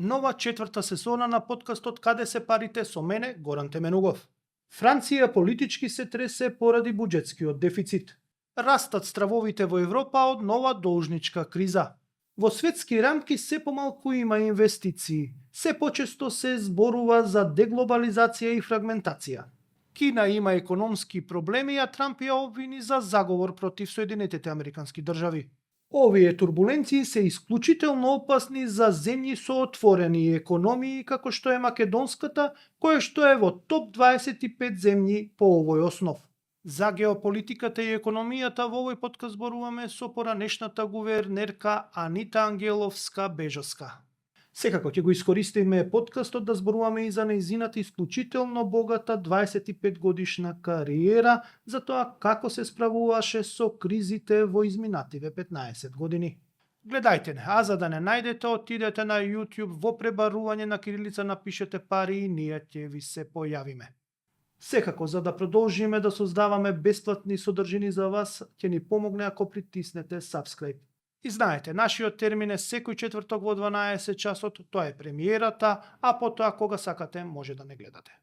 Нова четврта сезона на подкастот Каде се парите со мене, Горан Теменугов. Франција политички се тресе поради буџетскиот дефицит. Растат стравовите во Европа од нова должничка криза. Во светски рамки се помалку има инвестиции. Се почесто се зборува за деглобализација и фрагментација. Кина има економски проблеми, а Трамп ја обвини за заговор против Соединетите Американски држави. Овие турбуленции се исклучително опасни за земји со отворени економии како што е македонската, која што е во топ 25 земји по овој основ. За геополитиката и економијата во овој подкаст зборуваме со поранешната гувернерка Анита Ангеловска-Бежовска. Секако ќе го искористиме подкастот да зборуваме и за нејзината исклучително богата 25 годишна кариера, за тоа како се справуваше со кризите во изминативе 15 години. Гледајте не, а за да не најдете, отидете на YouTube, во пребарување на кирилица напишете пари и ние ќе ви се појавиме. Секако, за да продолжиме да создаваме бесплатни содржини за вас, ќе ни помогне ако притиснете subscribe. И знаете, нашиот термин е секој четврток во 12 часот, тоа е премиерата, а потоа кога сакате може да не гледате.